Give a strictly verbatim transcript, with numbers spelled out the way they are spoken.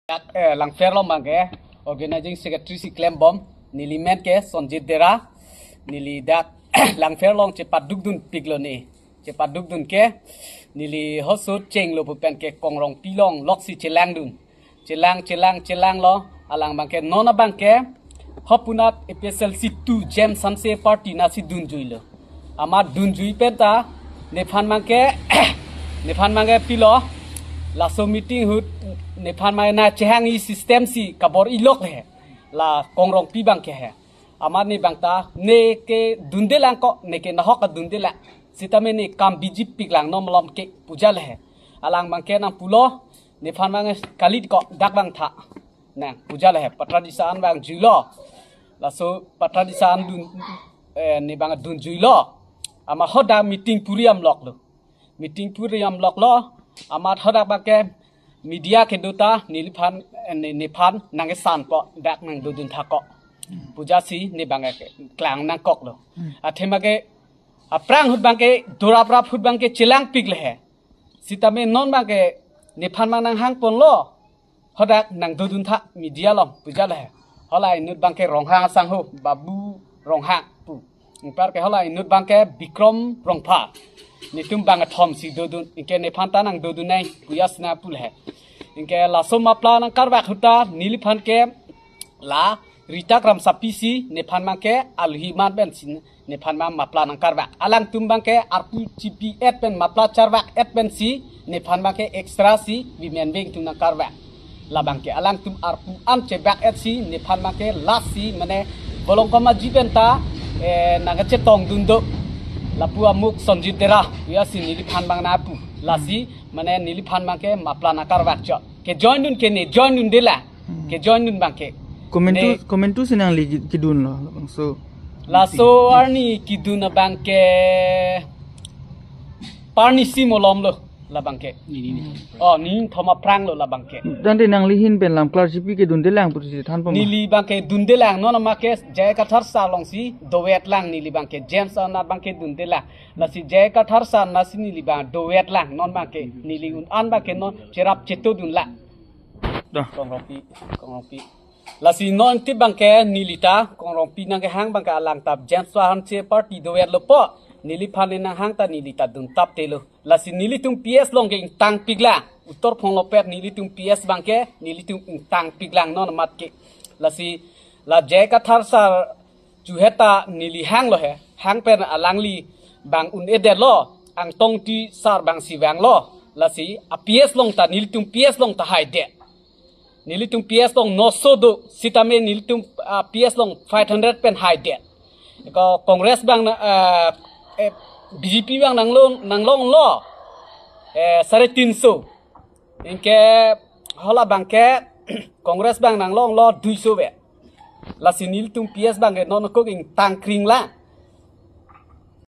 Dak, eh, Langpher along abangke organizing secretary si klembom, neli men ke Sonjit Dera, neli dak Langpher along chepadukdun piklo ne, chepadukdun ke, neli hosut chenglo pu pen ke Kongrongpi along loksi chelangdun, chelang, chelang, chelanglo, alang abangke, non abangke, hopunat A P H L C two James Hanse party nasi dunjuilo. Amat dunjui pen ta, nephan abangke, nephan abangke pilo, laso meeting ahut, nephan abangke nangchehang-i system si kabor-ilok he, la Kongrongpi abangke he. Amat ne abang ta, ne kedundelang ko, ne ke nahok kedundelang. Sitame ne kam bijip piklang non malom ke pu jale he. Alang abangke nangpulo, nephan abangke kali ko dak abang tha. Nang pu jale he, Patradisa an abang juilo. Laso Patradisa an dun, eh, ne abang dunjuilo. Amat hadak meeting puri amloklo. Meeting puri amloklo. Amat hadak abangke media kedo ta neliphan, eh, ne, nephan nangkesanpo dak nangdodun tha ko pu jasi ne abangke klang nangkoklo. Athema ke aphrang ahut abangke doraprap ahut abangke chelangpikle he. Sitame non abangke nephan abang nanghangponlo. Hadak nangdodun tha media along pu jale he. Halahei inut abangke Ronghang asangho, Babu Ronghang pu. Anparke halahei inut abangke Bikrom Rongphar. Netum abang kethom si dodun, anke nephan ta nangdodun nai pu jasi nangpule he. Anke laso mapla nangkarvak ahut ta neliphan ke la Rita Kramsapi si nephan abangke aluhi man pen si nephan abang mapla nangkarvak. Alangtum abangke arpu chipi-et pen mapla charvak-et pen si nephan abangke extra si women wing atum nangkarvak. La abangke alangtum arpu an chevak-et si nephan abangke lasi mane Bolongkom aji pen ta, eh, nangkachetongdun do. Lapu amuk Sonjit Dera, pu jasi neliphan abang nangpu. Lasi mane neliphan abangke mapla nangkarvak chot. Ke join dun ke ne join dundelang. Ke join dun abangke. Komentu, ne komentu si nangli ki-, kidunlo, labangso. Laso arni kidun abangke parni si malomlo la abangke. Oh, ni thom aphranglo la abangke. Tangte nangli ahin pen lam klar chipi kedundelang pusi thanpo ma? Neli abangke dundelang, non amat ke J I Kathar sir alongsi dovetlang neli abangke, James anat abangke dundelang. Lasi J I Kathar sir anatsi neli abang dovetlang, non abangke neli un-an abangke non cherap chetodunlang. Dah. Kongrongpi, Kongrongpi. Lasi non ti abangke neli ta Kongrongpi nangkehang abangke alang ta James Hanse party dovetlo po. Neliphan nanghang ta neli ta duntaptelo. Lasi nelitum P S along ke ingtangpiklang. Utor phonglopet nelitum P S abangke nelitum ingtangpiklang non amat ke. Lasi la J I Kathar sir chuhet ta neli hanglo he. Hang pen alangli abang un-edetlo. Angtong Engti sir abang si vanglo. Lasi a P S along ta nelitum P S along ta haidet. Nelitum P S along noso do, sitame nelitum, ah, P S along five hundred pen haidet. Ko Congress abang na, ah, eh, B J P abang nanglong, nanglonglo, eh, sare tinso. Anke hala abangke Congress abang nanglonglo duiso ve. Lasi nelitum P S abangke non ko ingtangkringlang.